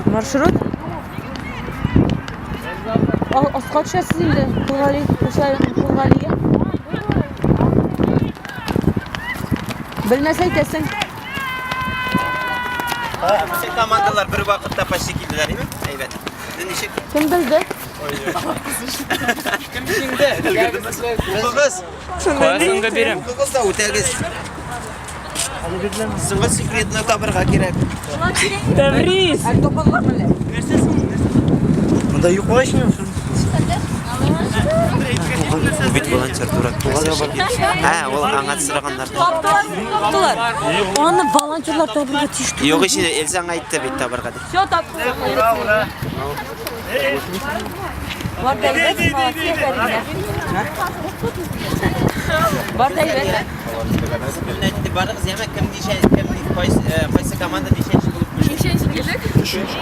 Маршрут? Аска төшәсез инде, Кулгали, Кулгалигә. Белмәсә әйтәсең. Бөтен командалар бер вакытта почти килделәр, име? Әйбәт. Ничек? Кем белде? Кем җиңде? Укыгыз. Кая соңгы бирем? Укыгыз да үтәгез. Соңгы секретны табырга кирәк. Тәбриз! Монда юк була ич. Бу бит волонтер дурак. Ә, ул аңа сораганнар. Таптылар, таптылар. Аны волонтерлар табырга тиеш түгел. Юк ич, Эльза аңа әйтте бит табырга дип. Все таптылар. Ура, ура. Бар да әйбәт, молодцы, Фәридә. Бар да әйбәт. Әйтте, барыгыз, яме кем ничә, кем кайсы, кайсы команда ничәнче булып килде? Ничәнче килдек? Өченче.